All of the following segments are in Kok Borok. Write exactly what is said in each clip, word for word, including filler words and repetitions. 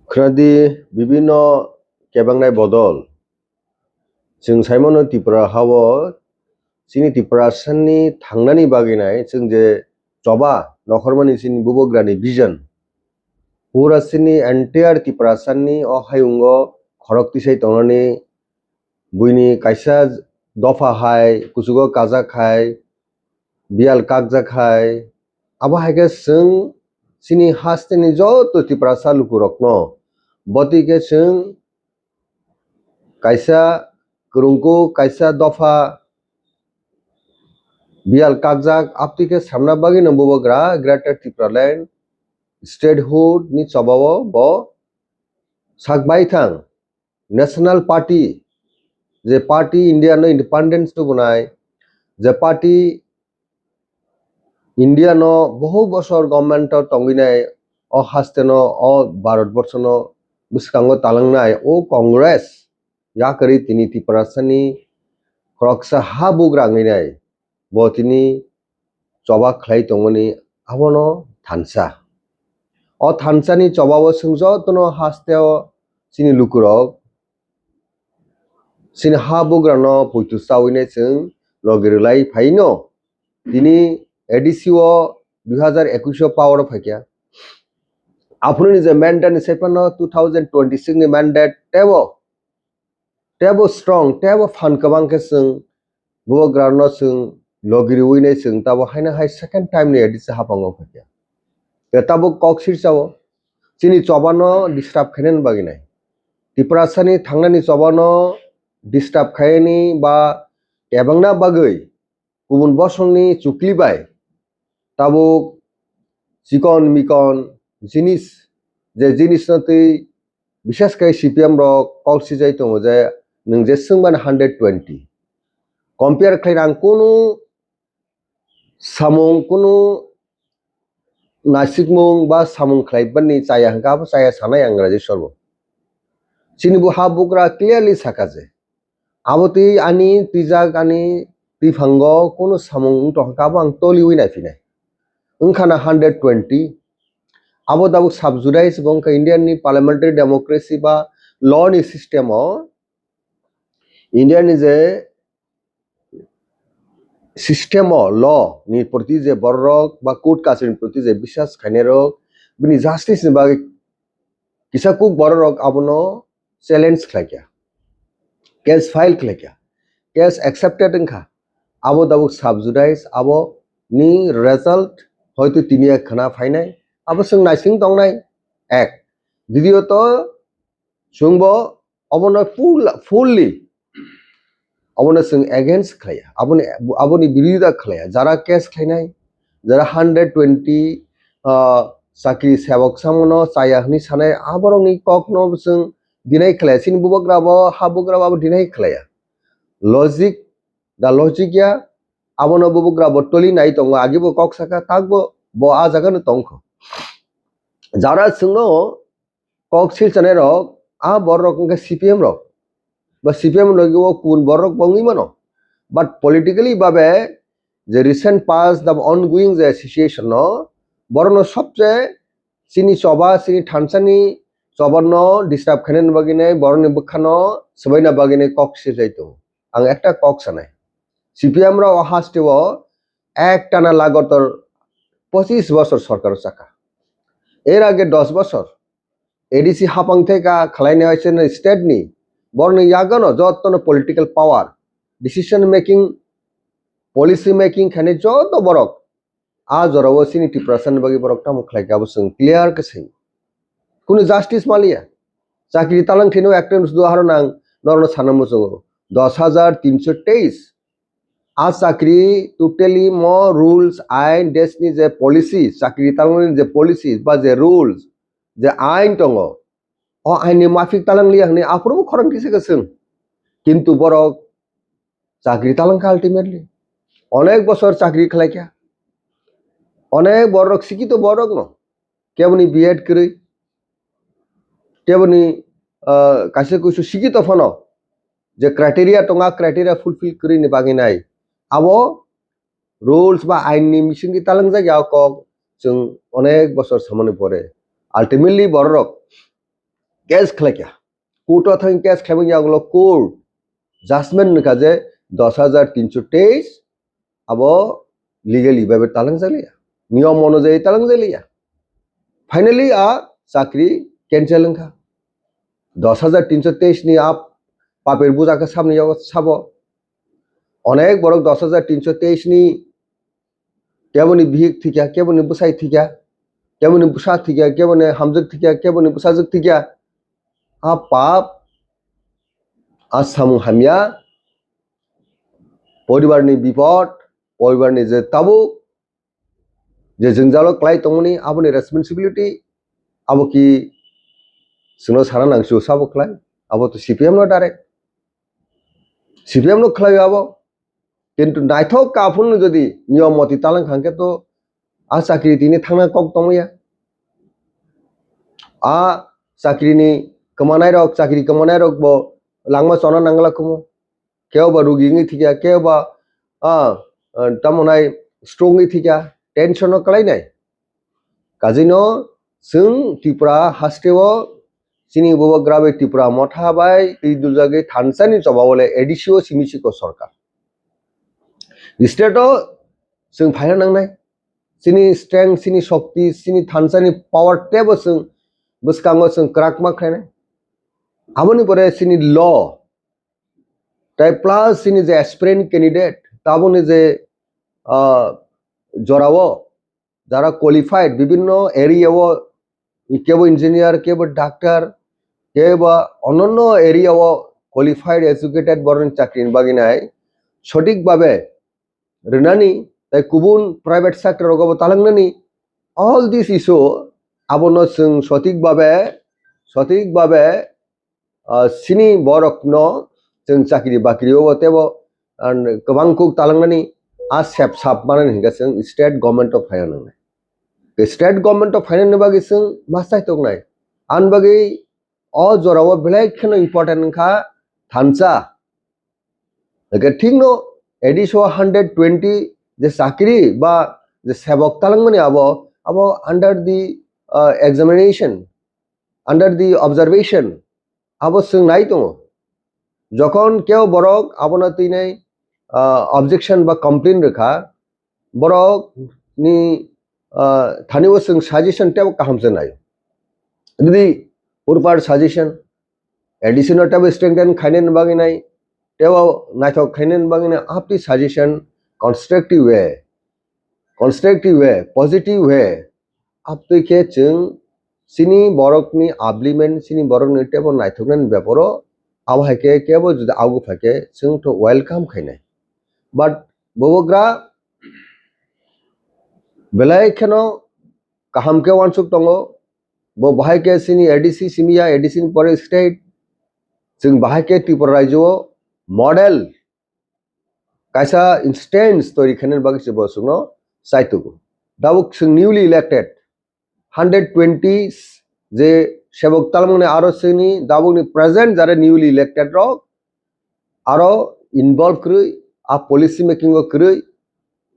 Khwnadi bibinno kebengnai bodol. Chwng saimano Tripura hao chini Tiprasani thangnani bagwi nai chwng je choba nokhormani chini bubagrani vision. Pura chini entire Tiprasani o hayungo khorok tisai tongnani buini kaisa dopha hai, kuchugo kajak hai, biyal kakjak hai. Abo hai khe chwng chini hasteni joto Tiprasa lukurokno botwi khe chwng kaisa kwrwngkuk, kaisa dopha biyal kakjak, abtwi khe samna bagwino bubagra Greater Tipraland statehood ni chobao bo sak bai thang. National Party, je party India no independence tubunai, je party India no bohu bosor government o tongwinai, o haste no, o Bharat borsho no bwskango talangnai, o Congress yakarwi tini Tiprasani khoroksa ha bugra wngnai, bo tini choba khlai tongmani abono thansa. O thansani chobao chwng jotono hasteo chini lukurok chini ha bugrano poito chawi nai chwng logi rwlai phaino tini A D C o dui hazar ekush o power o phaikha. Aphuru ni je mandate ni sephano two thousand twenty-six ni mandate tebo tebo strong, tebo phan kwbang khe chwng bubagrano chwng logi riwi nai chwng tabo haino hai second time ni A D C hapang o phaikha. Tei tabuk kok sirsa o chini choba no disturb khainani bagwi nai. Tiprasani thangnani choba no disturb khainani ba kebengna bagwi kubun bosongni chukli bai tabuk chikon mikon jinis, je jinisno twi bisas khe C P M rok kok sijai tongo je nwng je swngmani hundred twenty. Compare khlai ang kunu samung, kunu naisikmung ba samung khlai bani chaya hwnkha, abo chaya sanai ang Rajeshwar bo. Chini bo ha bugra clearly saka je, abo twi ani twijak ani twifango kunu samung wng tongkha, abo ang toliwi naiphinai. Wngkha na hundred twenty, abo tabuk subsidize bo wngkha Indian ni parliamentary democracy ba law ni system o, India ni je system o law ni proti je bororok ba court kachari ni proti je bisas khainai rok, bini justice ni bagwi kisa kuk bororok abono challenge khlaikha, case file khlaikha, case accepted wngkha, abo tabuk subsidize, abo ni result hoito tini khna phainai, abo chwng naising tongnai ek. Didiyot chwngbo obono full, fully obono chwng against khlaiya, aboni, aboni birodita khlaiya. Jara case khlainai, jara hundred twenty, ah, chakri sebok samono chaya hwnwi sanai, aborokni kokno chwng deny khlaiya. Chini bubagrabo, ha bugrabo abo deny khlaiya. Logic, da logic ya, abono bubagrabo toli nai tongo, agibo kok saka, takbo bo a jagano tongkho. Jara chwngno kok silchanai rok, a borok wngkha C P M rok. Ba C P M logi o kun borok bo wngwi mano. But politically babe je recent past the ongoing je situation no, borok no sobse chini choba, chini thansa ni choba no disturb khainani bagwi nai, borok ni bwkha no swbaina bagwi nai kok silchai tongo. Ang ekta kok sanai. C P M rok o haste o ek tana lagatar pochis bosor sorkar o chakha. Er age dos bosor A D C hapang theka khlainai waisa state ni borokni yagano jotono political power, decision making, policy making khainai joto borok a jorao chini Tiprasa ni bagwi borok tamo khlaikha abo chwng clear khe swi. Kunu justice maliya. Chakri talang kheno ekta nusudo haro nang norokno sana muchungo. Dos hajar tinso teis. A chakri totally mo rules, ain, desh ni je policy, chakri talangni je policy ba je rules, je ain tongo, o ain ni mafik talang liya hwnwi aphuru bo khorang kisa khe swng. Kintu borok chakri talang kha ultimately. Onek bosor chakri khlai kha. Onek borok sikito borok no. Keboni B Ed kwrwi, keboni, ah, kaisa kuisu sikito phano je criteria tongo, a criteria fulfill kwrwini bagwi nai. Abo rules ba ain ni bisingtwi talangjak ya o kok chwng onek bosor samani pore. Ultimately bororok case khlaikha. Court o thang case khlaimani yagulo court judgment nukha je dos hajar tinso teis abo legally bhabe talangjak liya, niyom onujayi talangjak liya. Finally a chakri cancel wngkha. Dos hajar tinso teis ni a papir buja khe sabni yago sabo. Onek borok dos hajar tinso teis ni keboni bihik thikya, keboni bwsai thikya, keboni bwsa thikya, keboni hamjwk thikya, keboni bwsajwk thikya. A pap, a samung hamya, poribarni bipod, poribarni je tabuk, je jwngjalo klai tongmani, aboni responsibility, abo ki chwngno sana nangsu sabo khlai, abo to C P M no direct, C P M no khlai abo. Kintu naithok kaphun jodi niyom moti talang khangkhe to a chakri tini thangna kok tongmaya. A chakri ni kwmanai rok, chakri kwmanai rok bo langma chona nangla kumo. Kebo ba rugi wngwi thikya, kebo ba, ah, ah, tamo nai stroke wngwi thikya, tension no kwlainai. Kajino chwng Tripura hasteo chini bubagra bai Tripura motha bai twi duljagwi thansa ni choba wale A D C o simi siko sorkar. State o chwng phaina nangnai. Chini strength, chini shokti, chini thansa ni power tebo chwng bwskango chwng kwrakma khlainai. Aboni pore chini law, tai plus chini je aspirant candidate, taboni je, ah, jorao jara qualified bibinno area o, kebo engineer, kebo doctor, kebo ononno area o qualified, educated borokni chakri ni bagwi nai sothik babe rwnani, tai kubun private sector rogo bo talangnani, all this issue abono chwng sothik babe, sothik babe, ah, chini borokno chwng chakri bakri o tebo, ah, kwbang kuk talangnani a sep sap manani hinkhe chwng state government o phaina nangnai. State government o phainani bagwi chwng ma chai tongnai. Ani bagwi o jorao belai kheno important wngkha thansa. Hwnkhe thikno A D C o hundred twenty je chakri ba je sebok talangmani abo, abo under the, uh, examination, under the observation, abo chwng nai tongo. Jokhon kebo borok abono twinai, ah, objection ba complaint rwkha, borok ni, ah, thani o chwng suggestion tebo kaham se nai. Jodi purpar suggestion, A D C no tebo strengthen khainani bagwi nai, tebo naithok khainani bagwi nai, apni suggestion constructive way, constructive way, positive way, aptwi khe chwng chini borokni upliftment, chini borokni tebo naithoknani beparo, abo hai khe kebo jodi ago phai khe chwng to welcome khainai. But bubagra belai kheno kaham khe uansuk tongo, bo bahai khe chini A D C simi ya, A D C ni pore state, chwng bahai khe Tripura rajyo o model kaisa instance toiri khainani bagwi se bo chwngno chai tugo. Tabuk chwng newly elected hundred twenty je sebok talmani aro chini tabukni present jare newly elected rok aro involve kwrwi a policy making o kwrwi,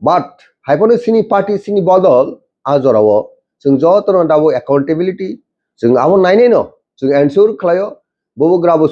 but haiphano chini party chini bodol a jorao chwng jotono tabuk accountability chwng abo nainai no chwng ensure khlaio, bubagra bo